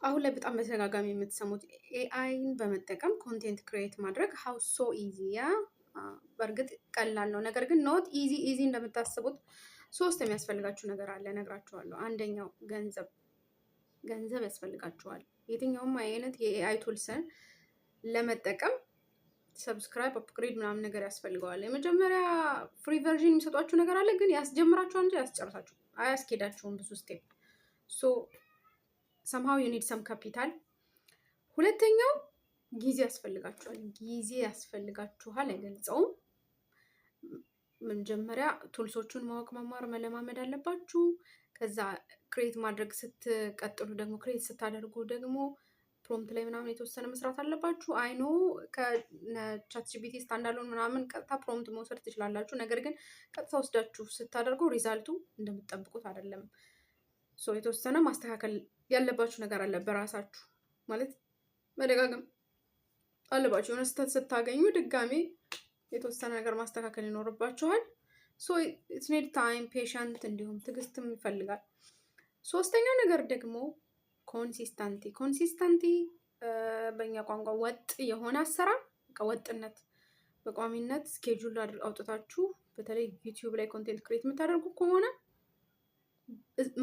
አሁን ላይ በጣም በተደጋጋሚ የምትሰሙት AI ን በመጠቀም content create ማድረግ how so easy። Yeah፣ በእርግጥ ቀላል ነው። ነገር ግን not easy easy እንደምታስቡት። ሶስት የሚያስፈልጋችሁ ነገር አለ፣ እነግራችኋለሁ። አንደኛው ገንዘብ፣ ገንዘብ ያስፈልጋችኋል። የትኛውም አይነት የ AI tools ን ለመጠቀም subscribe፣ upgrade ምናምን ነገር ያስፈልገዋል። የመጀመሪያ free version የሚሰጧችሁ ነገር አለ፣ ግን ያስጀምራችኋል እንጂ አያስጨርሳችሁም፣ አያስኬዳችሁም ብዙ step። So somehow you need some capital። ሁለተኛው ጊዜ ያስፈልጋችኋል። ጊዜ ያስፈልጋችኋል፣ አይገልጸውም። መጀመሪያ tools ኦቹን ማወቅ፣ መማር፣ መለማመድ አለባችሁ። ከዛ create ማድረግ ስትቀጥሉ ደግሞ፣ create ስታደርጉ ደግሞ prompt ላይ ምናምን የተወሰነ መስራት አለባችሁ። I know ከ ChatGPT standalone ምናምን ቀጥታ prompt መውሰድ ትችላላችሁ። ነገር ግን ቀጥታ ወስዳችሁ ስታደርጉ result ኡ እንደምትጠብቁት አይደለም። So የተወሰነ ማስተካከል ያለባችሁ ነገር አለ። በራሳችሁ ማለት መደጋገም አለባችሁ። የሆነ ስህተት ስታገኙ ድጋሜ የተወሰነ ነገር ማስተካከል ይኖርባችኋል። So it's need time፣ patient እንዲሁም ትዕግስትም ይፈልጋል። ሶስተኛው ነገር ደግሞ consistency። Consistency በእኛ ቋንቋ ወጥ የሆነ አሰራር፣ ወጥነት፣ በቋሚነት schedule አውጥታችሁ በተለይ YouTube ላይ content create የምታደርጉ ከሆነ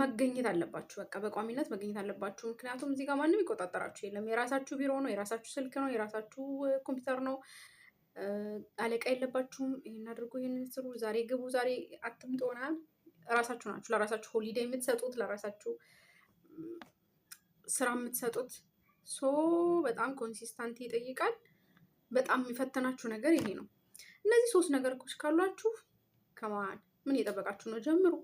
መገኘት አለባችሁ። በቃ በቋሚነት መገኘት አለባችሁ። ምክንያቱም እዚህ ጋር ማንም ይቆጣጠራችሁ የለም። የራሳችሁ ቢሮ ነው፣ የራሳችሁ ስልክ ነው፣ የራሳችሁ ኮምፒውተር ነው። አለቃ የለባችሁም። ይህን አድርጉ፣ ይህንን ስሩ፣ ዛሬ ግቡ፣ ዛሬ አትምጡ ምናምን። ራሳችሁ ናችሁ ለራሳችሁ holiday የምትሰጡት፣ ለራሳችሁ ስራ የምትሰጡት። So በጣም consistent ይጠይቃል። በጣም የሚፈተናችሁ ነገር ይሄ ነው። እነዚህ ሶስት ነገሮች ካሏችሁ come on፣ ምን እየጠበቃችሁ ነው? ጀምሩ።